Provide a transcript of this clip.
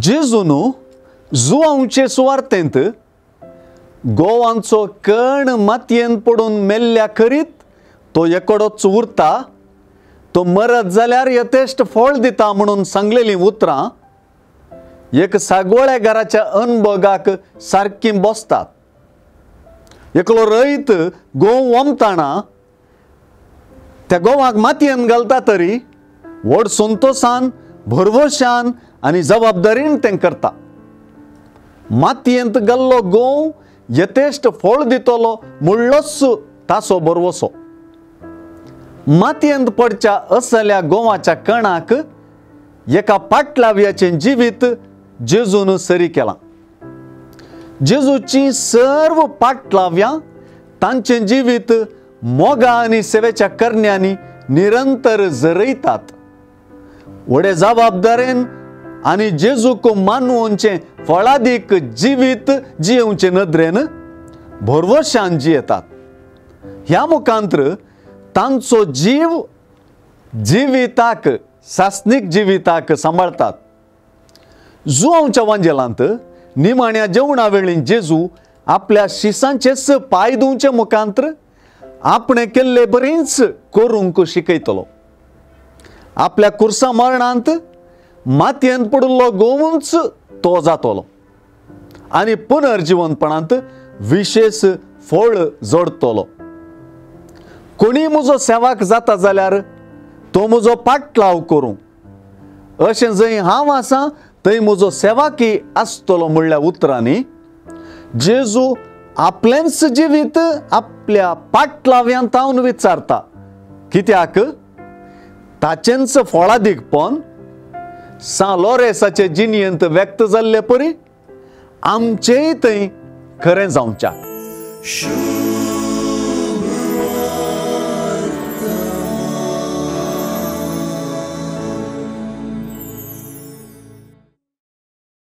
जेजून जुवांचे सुवार्थेंत गोवांचो कण मातयेन पडून मेल्ल्या करीत तो एकोडोच उरता, तो मरत जाल्यार यथेश्ट फळ दिता म्हणून सांगलेलीं उतरां एक सागोळ्या घराच्या अनभोगाक सारकीं बसतात। एकलो रयत गोंव वमताना त्या गोवाक मातयेन घालता तरी व्हड संतोशान, भरवशान आनी जबाबदारीन तें करता। मातयेंत घाल्लो गोंव यथेश्ट फळ दितलो म्हणलोच ताचो भरवसो। मातयेंत पडच्या असल्या गोवाच्या कणाक एका पाटलाव्याचें जिवीत जेजून सरी केलां। जेजूची सर्व पाटलाव्यां तांचें जिवीत मोगा आनी सेवेच्या करण्यांनी निरंतर जरयतात। व्हडे जबाबदारेन आनी जेजूक मानवचें फळादीक जिवीत जियेवचे नदरेन भरवशान जियेतात। ह्या मुखांत्र तांचो जीव जिविताक, सासनीक जिविताक सांबाळतात। जुवांच्या वांजेलांत निमाण्या जेवणा वेळी जेजू आपल्या शिसांचेच पांय धुवचे मुखांत्र आपणे केल्ले बरीच करूंक शिकयतलो। आपल्या कुर्सा मरणांत मातयेंत पडिल्लो गोवूच तो जातलो आनी पुनर्जिवनपणांत विशेष फळ जोडतलो। कोणी म्हजो सेवाक जाता जाल्यार तो म्हजो पाटलाव करूं, अशें जंय हांव आसा थंय म्हजो सेवाकी आसतलो म्हणल्या उतरांनी जेजू आपलेंच जिवीत आपल्या पाटलाव्यांत तावन विचारता। कित्याक ताचेंच फळादीकपण सां लोरेसाचे जिणेंत व्यक्त जाल्ले परी आमचेय थंय खरें जावच्या।